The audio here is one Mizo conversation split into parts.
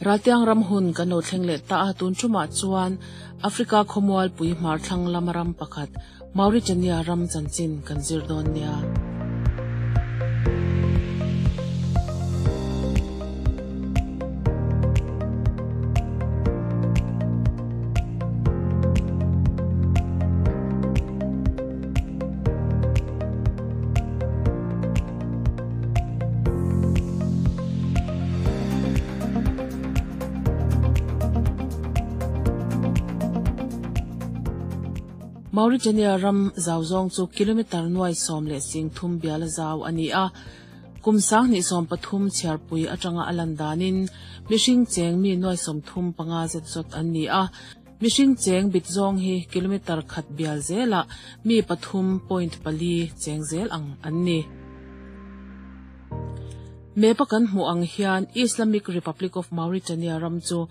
Raltiang ram hun kan lo thleng leh ta a, tun tumah chuan Africa khawmualpui hmar thlang lama ram pakhat Mauritania ram chanchin kan zir dawn nia. Mauritania ram zau zawng chu kilometre nuai 13 biala zau a ni a. Kum 2013 chhiarpui atanga a lan danin mihring cheng mi nuai 35 zet zawt an ni a. Mihring cheng bit zawng hi kilometre khat bial zelah mi 3.4 cheng zel ang an ni. Map a kan hmuh ang hian Islamic Republic of Mauritania ram chu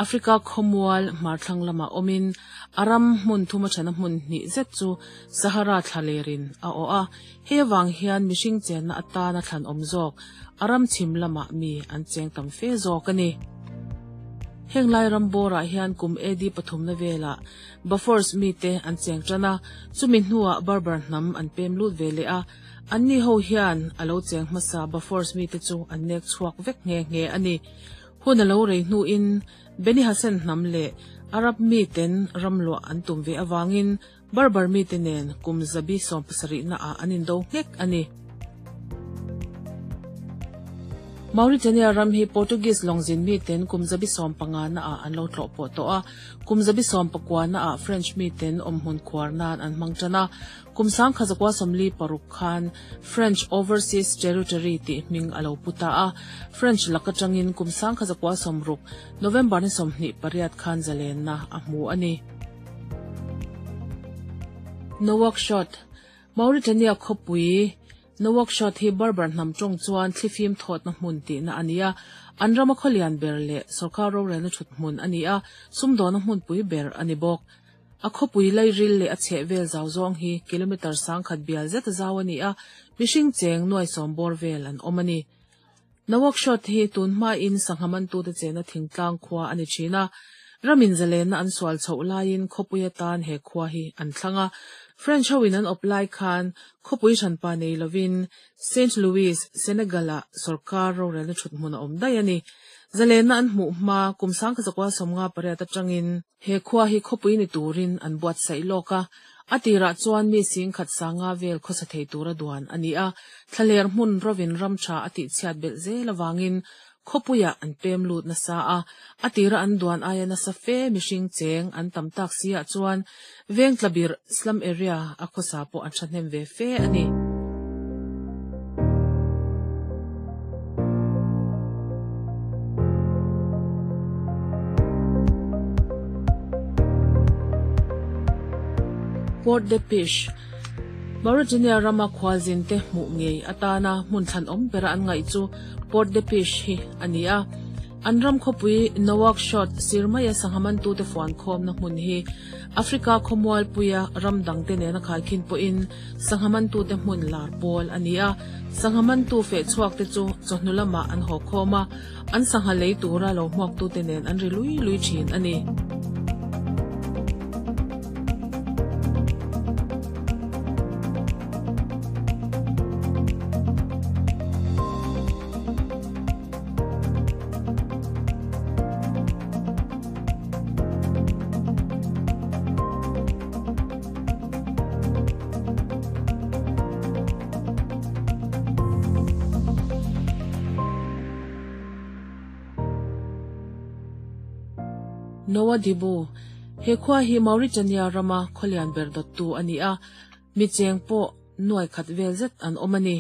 Africa khawmual hmarthlang lamah awmin a ram hmun thuma thana hmun hnih zet chu Sahara thlalerin a awh a. He vang hian mihring chenna atana thlan awm zawk a ram chhim lamah mi an cheng tam fe zawk a ni. Heng lai ram bawrah hian kum AD pathumna velah Bafors mite an cheng tan a, chumi hnuah Berber hnam an pem lut ve leh a. Anni ho hian a lo cheng hmasa Bafors mite chu an nek chhuak vek nghe nghe a ni. Hun a lo rei hnuin Beni Hassan hnam leh Arab miten ram luah an tum ve awangin Berber mite nen kum zabi 70 na ah an indo nghek a ni. Mauritania ram hi Portuguese lawngzin miten kum zabi 15 na ah an lo tlawh pawh tawh a. Kum zabi 19 na ah French miten awmhmun khuar nan an hmang tan a. Kum 1946 khan French Overseas Territory tih hming a lo pu ta a. French laka tangin kum 1960 November ni 28 khan zalen na a hmu a ni. Nouakchott, Mauritania khawpui Nouakchott hi Berber hnam tawng chuan thlifim thawtna hmun tihna a ni a. An rama khawlian ber leh sorkar rorelna thut hmun a ni a, sumdawna hmunpui ber a ni bawk. A khawpui lairil leh a chheh vel zau zawng hi kilometre 10 bial zet zau a ni a, mihring cheng nuai sawm bawr vel an awm a ni. Nouakchott hi tun hmain sangha mantute chena thingtlang khua a ni thin a. Ramin zalena an sual chhoh laiin khawpui atan he khua hi an thlang a. French hoin an awp lai khan khawpui hranpa nei lovin Saint Louis, Senegal ah sorkar rorelna thut hmun a awm daih a ni. Zalena an hmuh hma kum 1958 atangin he khua hi khawpui ni turin an buat saih lawk a. A tirah chuan mi sing khat sanga vel khawsa thei tura duan a ni a. Thlaler hmun rovin ram tha a tih chhiat belh zel awangin khawpuia an pem lut nasa a. A tira an duan aia nasa fe mihring cheng an tam tak siah chuan veng tlabir slum area a khawsa pawh an thahnem ve fe a ni. Port de Pish, Mauritania rama khualzin te hmuh ngei atana hmun thlan awm bera an ngaih chu Port de Pish hi a ni a. An ram khawpui Nouakchott sirmai a sangha mantute fuan khawmna hmun hi Africa khawmualpuia ram dangte nena khaikhin pawhin sangha mantute hmun lar pawl a ni a. Sangha mantu feh chhuak te chu chawhnu lamah an haw khawm a, an sangha lei tura lo hmuaktute nen an ri lui lui thin a ni. Nouadhibou, he khua hi Mauritania rama khawlian ber dawttu a ni a. Mi cheng pawh nuai khat vel zet an awm a ni.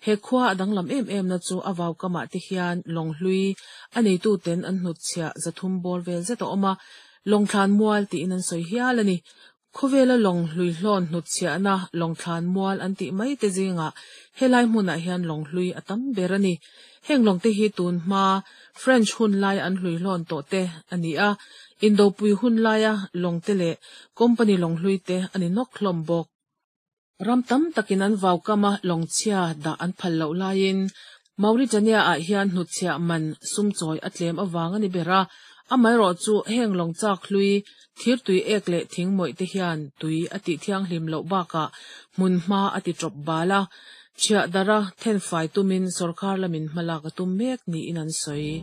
He khua a danglam em em na chu a vau kamah te hian lawng hlui a neitu ten an hnut chhiah zathum bawr vel zet a awm a. Lawng thlan mual tiin an sawi hial a ni. Khawvela lawng hlui hlawn hnut chhiahna lawng thlan mual an tih mai te zingah helai hmunah hian lawng hlui a tam ber a ni. Heng lawng te hi tun hma French hun lai an hlui hlawn tawh te a ni a. Indopui hun laia lawng te leh company lawng hlui te a ni nawk hlawm bawk. Ram tam takin an vau kama lawng chhia dah an phal loh laiin Mauritania-ah hian hnutchhiah man sum chawi a tlem avang a ni ber a, amaherawhchu heng lawng chak hlui, thir tui ek leh thing mawih te hian tui a tih thianghlim loh bakah hmun hma a ti tawp bal a, chhiah dara thenfai tumin sorkar lamin hmalak a tum mek niin an sawi.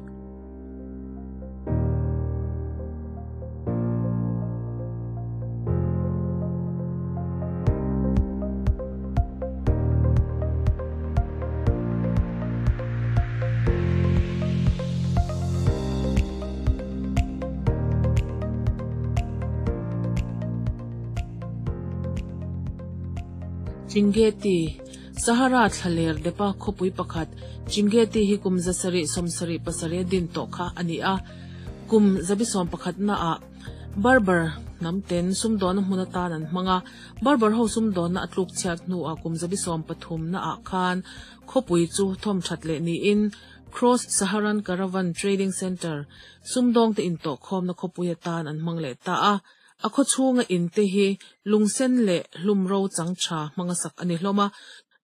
Chinguetti, Sahara thlaler depa khawpui pakhat Chinguetti hi kum 777 a din tawh kha a ni a, kum 11naah Berber hnam ten sumdawnna hmun atan an hmang a, Berber ho sumdawnna a tluk chhiat hnuah kum 13naah khan khawpui chu thawm that leh niin Cross Saharan Caravan Trading Centre sumdawngte intawhkhawmna khawpui atan an hmang leh ta a. A khaw chhunga in te hi lungsen leh hlum ro chang tha hmanga sak a ni hlawm a.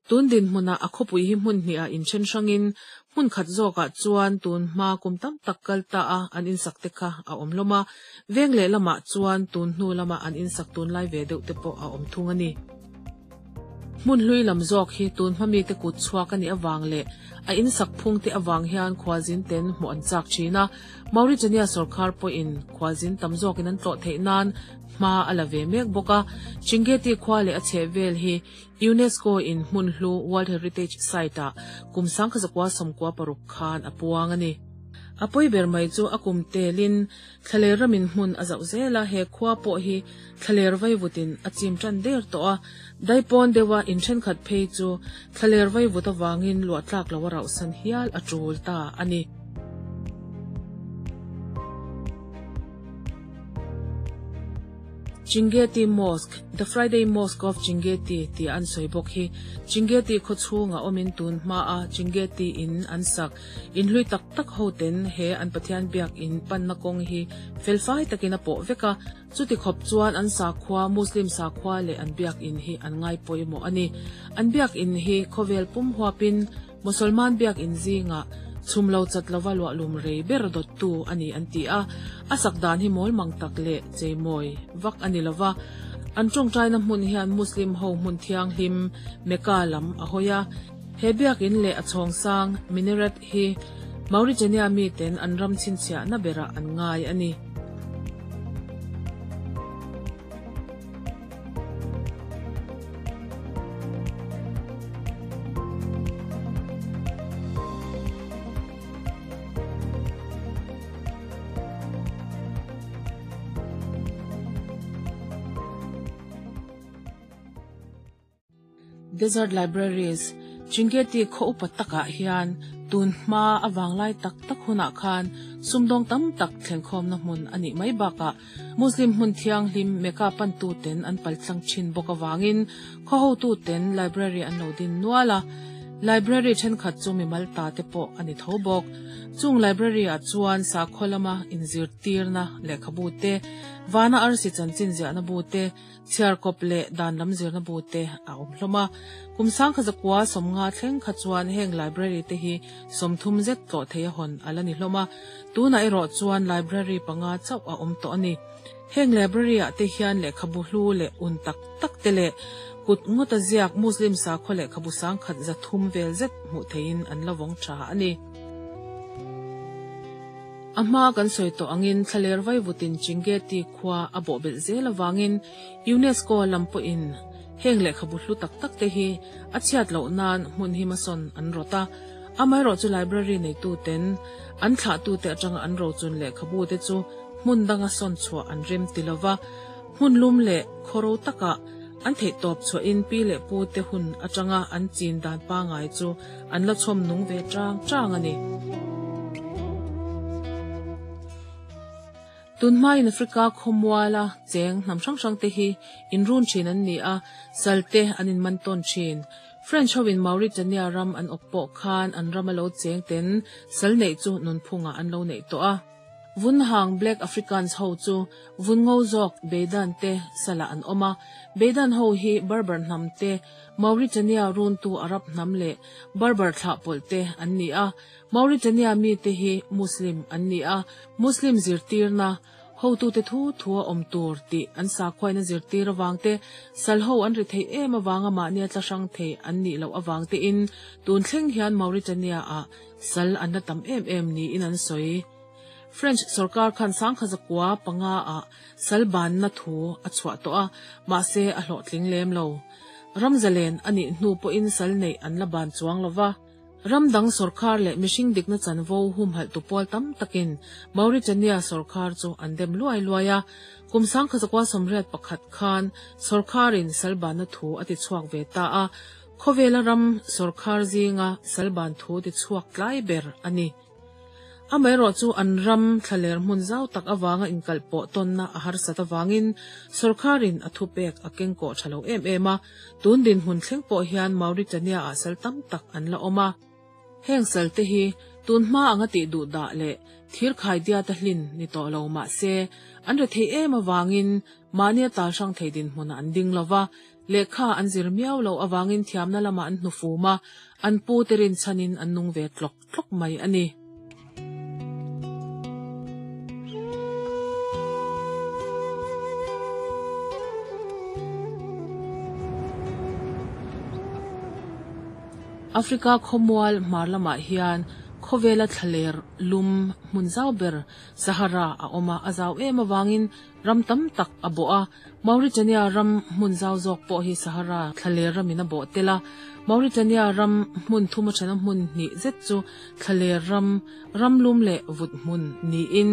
Tun dinhmunah a khawpui hi hmun hnihah inthen hrangin hmun khat zawkah chuan tun hma kum tam tak kal ta a an insak te kha a awm hlawm a, veng leh lamah chuan tun hnu lama an insak tunlai ve deuh te pawh a awm thung a ni. Hmun hlui lam zawk hi tun hma mite kut chhuak a nih avang leh a insak phung te avang hian khualzin ten hmuh an chak thin a, Mauritania sorkar pawhin khualzin tam zawkin an tlawh theih nan hma a la ve mek bawk a. Chinguetti khua leh a chhehvel hi UNESCO in hmun hlu World Heritage Site ah kum 1996 khan a puang a ni. A pawi ber mai chu a kum telin Thlaler ramin hmun a zauh zel a, he khua pawh hi thlaler vaivutin a chim tan der tawh a, daipawn deuha in thenkhat phei chu thlaler vaivut avangin luah tlak lo a rauhsan hial a tul ta a ni. Chinguetti Mosque, The Friday Mosque of Chinguetti tia an sawi bawk hi Chinguetti khaw chhungah awmin tun hmaa Chinguetti in an sak Inhlui tak tak ho ten he an Pathian biak in panna kawng hi felfai takin a pawh vek a, chuti khawp chuan an sakhua, Muslim sakhua leh an biak in hi an ngai pawimawh a ni. An biak in hi khawvel pum huapin Mosolman biak in zingah chhum lo chat lova luahlum rei ber dawttu a ni an ti a, a sak dan hi mawlmang tak leh cheimawi vak a ni lova, an tawngtaina hmun hian Muslim ho hmun thianghlim Mecca lam a hawi a. He biakinn leh a chhawng sang, minaret, hi Mauritania miten an ram chhinchhiahna berah an ngai a ni. Desert Libraries, Chinguetti khaw upa takah hian tun hma a vanglai tak tak hunah khan sumdawng tam tak thlenkhawmna hmun a nih mai bakah Muslim hmun thianghlim Mecca pantuten an paltlang thin bawk avangin khaw hotuten library an lo din nual a. Library thenkhat chu mimal ta te pawh a ni tho bawk. Chung library-ah chuan sakhaw lama inzirtirna lehkhabu te, vana arsi chanchin ziahna bu te, Chhiarkawp leh dan lam zirna bu te a awm hlawm a. Kum sangkha zakua sawmnga thleng kha chuan heng library te hi 30 zet tlawh thei a hawn a la ni hlawm a. Tunah erawh chuan library panga chauh a awm tawh a ni. Heng library ah te hian lehkhabu hlu leh un tak tak te leh kut ngawta ziak Muslim sakhua lehkhabu sangkhat 300 vel zet hmuh theihin an la vawng tha a ni. A hma kan sawi tawh angin thlaler vaivutin Chinguetti khua a bawhbelh zel avangin UNESCO lam pawhin heng lehkhabu hlu tak tak te hi a chhiat loh nan hmun hi hmasawn an rawt a. Amaherawh chu library neituten an thlahtute atanga an rochun lehkhabu te chu hmun danga sawn chhuah an rem ti lova, hmun lum leh khawro takah an theihtawp chhuahin pi leh pu te hun atanga an chin dan pangai chu an la chhawm nung ve tang tang a ni. Tun hmain Africa khawmuala cheng hnam hrang hrang te hi inrun thin an ni a, sal te an inman tawn thin. French hoin Mauritania ram an awp pawh khan an rama lo cheng ten sal neih chu nunphungah an lo neih tawh a. Vun hang Black Africans ho chu vun ngo zawk Beidan te salah an awm a. Beidan ho hi Berber hnam te, Mauritania runtu Arab hnam leh Berber thlah pawlh te an ni a. Mauritania mite hi Muslim an ni a, Muslim zirtirna, Hotute thu thua awm tur tih an sakhuaina zirtir avang te, sal ho an ri theih em avanga mahnia tla hrang thei an nih loh avang tein tun thleng hian Mauritania-ah sal an la tam em em niin an sawi. French sorkar khan sangkhazakua panga-ah sal banna thu a chhuah tawh a, mahse a hlawhtling lem lo. Ram zalen a nih hnu pawhin sal neih an la ban chuang lo va. Ram dang sorkar leh mihring dikna chanvo humhalhtu pawl tam takin Mauritania sorkar chu an dem luai luai a. Kum 1981 khan sorkarin salbanna thu a tichhuak ve ta a, khawvela ram sorkar zinga salban thu tichhuak tlai ber a ni. Amaherawh chu an ram thlaler hmun zau tak avanga inkalh pawh tawnna a harsat avangin sorkarin a thupek a kengkawh tha lo em em a, tun dinhmun thleng pawh hian Mauritania-ah sal tam tak an la awm a. Heng salte hi tun hma anga tih duh dah leh thir khaidiata hlin ni tawh lo mah se an rethei em avangin mahnia tal hrang thei dinhmunah an ding lo va, Lehkha an zir miau loh avangin thiamna lamah an hnufum a, an pu te rinchhanin an nung ve tlawk tlawk mai a ni. Africa khawmual hmar lamah hian khawvela thlaler lum hmun zau ber Sahara a awm a, a zau em avangin Ram tam tak a bawh a, Mauritania ram hmun zau zawk pawh hi Sahara thlaler ramin a bawh tel a. Mauritania ram hmun thum athena hmun hnih zet chu thlaler ram, ram lum leh vut hmun niin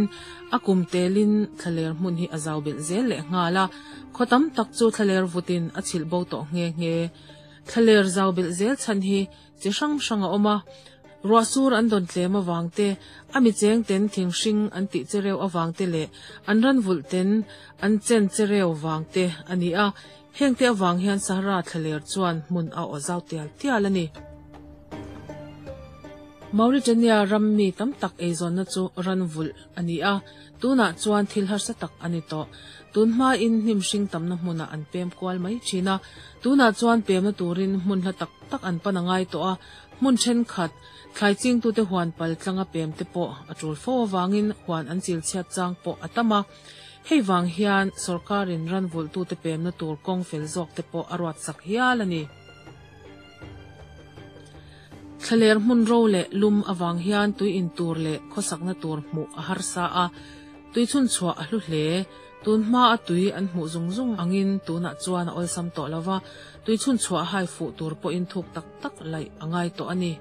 a kum telin thlaler hmun hi a zau belh zel leh nghal a. Khaw tam tak chu thlaler vutin a chhilh bo tawh nghe nghe. Thlaler zau belh zel chhan hi chi hrang hrang a awm a. Ruah sur an dawn tlem avang te, a mi cheng ten thing hring an tih che reu avang te leh an ran vulh ten an chen che reu vang te a ni a. Heng te avang hian Sahara thlaler chuan hmun a aw zau tial tial a ni. Mauritania ram mi tam tak eizawnna chu ran vulh a ni a, tunah chuan thil harsa tak a ni tawh. Tun hmain hnim hring tamna hmunah an pem kual mai thin a, tunah chuan pemna turin hmun hla tak tak an pan a ngai tawh a, Hmun thenkhat, thlai chingtute huan pal tlanga pem te pawh a tul fo avangin huan an chil chhiat chang pawh a tam a. Hei vang hian sorkarin ran vulhtute pemna tur kawng fel zawk te pawh a ruat sak hial a ni. Thlaler hmun ro leh lum avang hian tui in tur leh khawsakna tur hmuh a harsa a, tui chhunchhuah a hlu hle. Tun hma a tui an hmuh zung zung angin tunah chuan a awlsam tawh lo va, tui chhunchhuah hai fuh tur pawhin thuk tak tak laih a ngai tawh a ni.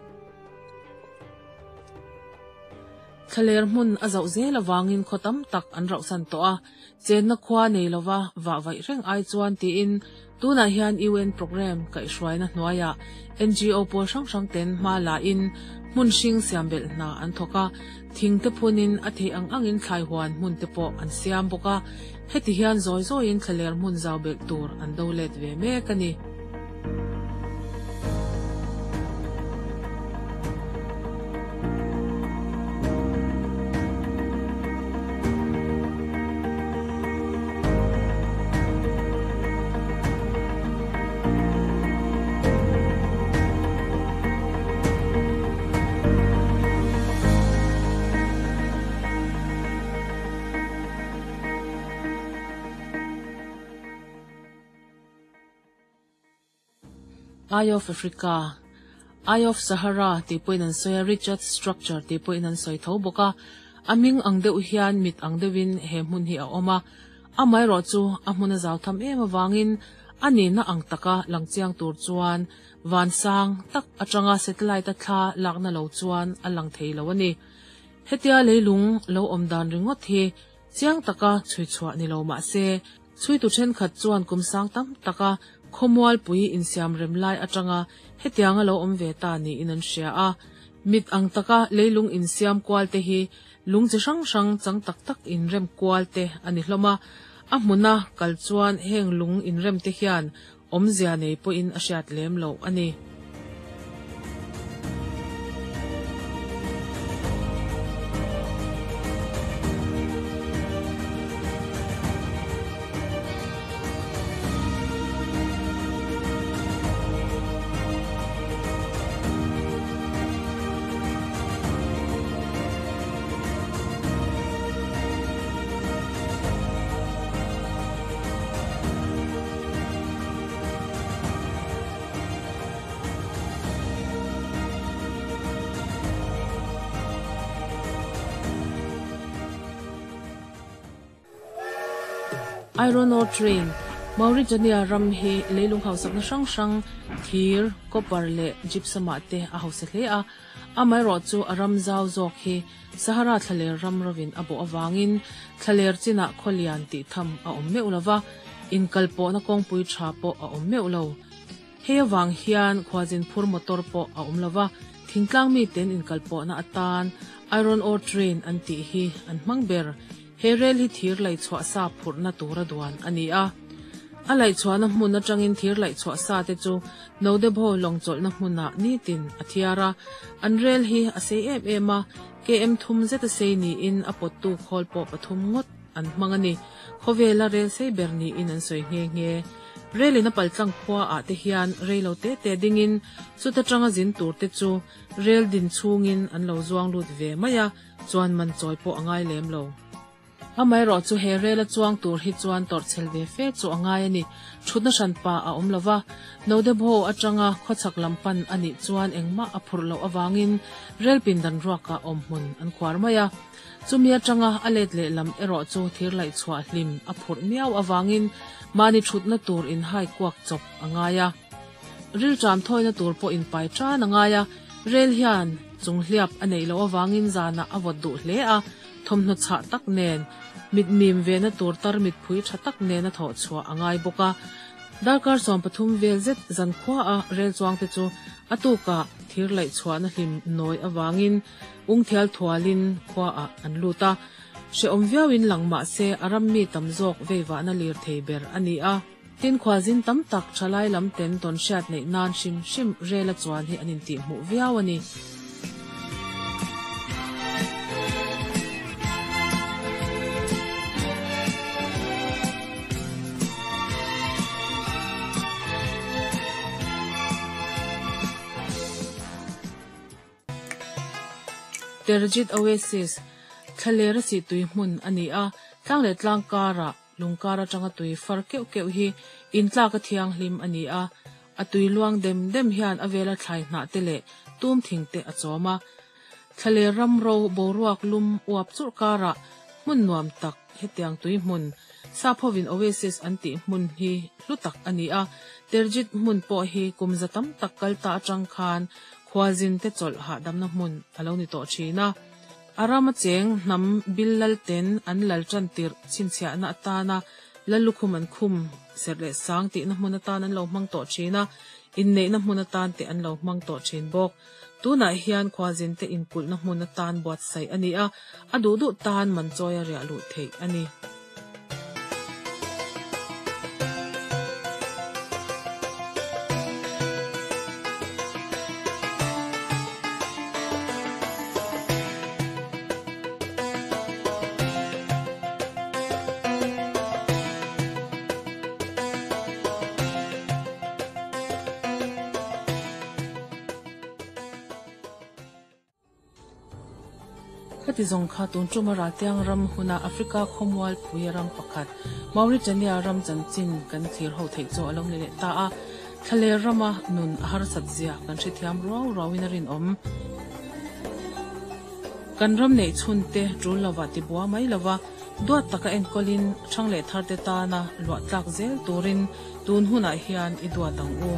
Thlaler hmun a zauh zel avangin khaw tam tak an rauhsan tawh a, chenna khua nei lova vah vaih reng ai chuan tiin tunah hian UN programme kaihhruaina hnuaiah NGO pawl hrang hrang ten hma lain hmun hring siam belh hna an thawk a, thing te phunin a theih ang angin thlai huan hmun te pawh an siam bawk a, heti hian zawi zawiin thlaler hmun zau belh tur an do let ve mek a ni. Eye of Africa, Eye of Sahara tih pawhin an sawi a, Richat Structure tih pawhin an sawi tho bawk a. A hming ang deuh hian mit ang deuhin he hmun hi a awm a. Amaherawh chu a hmun a zau tham em avangin a nihna ang taka lang chiang tur chuan vansang tak atanga satellite a thla lakna lo chuan a lang thei lo a ni. Hetia leilung lo awm dan ringawt hi chiang taka chhui chhuah ni lo mah se, chhuitu thenkhat chuan kum sang tam taka khawmualpui insiam rem lai atanga hetianga lo awm ve ta niin an hria a. Mit ang taka leilung insiam kual te hi Lung chi hrang hrang chang tak tak inrem kual te a ni hlawm a, a hmuna kal chuan heng lung inrem te hian awmzia nei pawhin a hriat lem loh a ni. Iron Ore Train, Mauritania ram hi leilung hausakna hrang hrang, thir, copper leh gypsum-ah te a hausa hle a. Amaherawhchu a ram zau zawk hi Sahara thlaler ram rovin a bawh avangin thlaler chinah khaw lian tih tham a awm meuh lo va, inkalpawhna kawngpui tha pawh a awm meuh lo. Hei avang hian khuazin phur motor pawh a awm lo va, thingtlang miten inkalpawhna atan Iron Ore Train an tih hi an hmang ber. He rel hi thir laihchhuah sa phurhna tura duan a ni a. A laihchhuahna hmun atangin thir laihchhuah sa te chu Nodebo lawngchawlhna hmunah nitin a thiar a. An rel hi a sei em em a, KM thum zeta sei niin a pawttu khawl pawh pathum ngawt an hmang a ni. Khawvela rel sei ber niin an sawi nghe nghe. Relin a paltlang khua ah te hian rei lo te te dingin chuta tanga zin tur te chu rel din chhungin an lo zuang lut ve mai a, chuan man chawi pawh a ngai lem lo. Amaherawh chu he rela chuang tur hi chuan tawrhchhel ve fe chu a ngai a ni. Thutna hranpa a awm lo va, Nodebho atanga khawchhak lam pan a nih chuan engmah a phurh loh avangin rel pindan ruakah awmhmun an khuar mai a. Chumi atanga a let leh lam erawh chu thir laih chhuah hlim a phurh miau avangin mahni thutna tur inhai kuak chawp a ngai a. Rilṭam thawina tur pawh inpai tan a ngai a, rel hian chung hliap a neih loh avangin zanah a vawt duh hle a, thawmhnaw chhah tak nen, mitmim vehna tur tarmit phui tha tak nena thawh chhuah a ngai bawk a. Darkar 13 vel zet zankhuaah rel chuangte chu a tukah thir laih chhuahna hlim nawi avangin ungthial thualin khuaah an lut a. Hrehawm viauin lang mah se a ram mi tam zawk veivahna lirthei ber a ni a. Tin khualzin tam tak thalai lam ten tawn hriat neih nan hrim hrim rel a chuan hi an intih hmuh viau a ni. Terjit Oasis, Thlaler a sihtui hmun a ni a, tlang leh tlang karah Lungkar atanga tui far keuh keuh hi intlak a thianghlim a ni a, a tui luang dem dem hian a vela thlai hnah te leh tum thing te a chawm a. Thlaler ram ro boruak lum uap churh karah hmun nuam tak hetiang tui hmun, Saphovin Oasis an tih hmun hi hlu tak a ni a, Terjit hmun pawh hi kum za tam tak kal ta atang khan khualzin te chawlh hahdamna hmun a lo ni tawh thin a. A rama cheng hnam bil lalten an lal tan tirh chhinchhiahna atana Lallukhum an khum serh leh sang tihna hmun atan an lo hmang tawh thin a, inneihna hmun atan te an lo hmang tawh thin bawk. Tunah hian khualzinte inkulhna hmun atan buatsaih a ni a, a duh duh tan man chawi a riah luh theih a ni. Khati zawng kha tun tuma Raltiang ram huna Africa khawmualpui ram pakhat Mauritania ram chanchin kan thlir ho theih chu a lo ni leh ta a. Thlaler rama nun a harsat zia kan hrethiam ruau ruauin a rinawm. Kan ram neih chhunte tul lova ti bua mai lova duat taka enkawlin ṭhang leh tharte tana luah tlak zel turin tun hunah hian i duat ang u.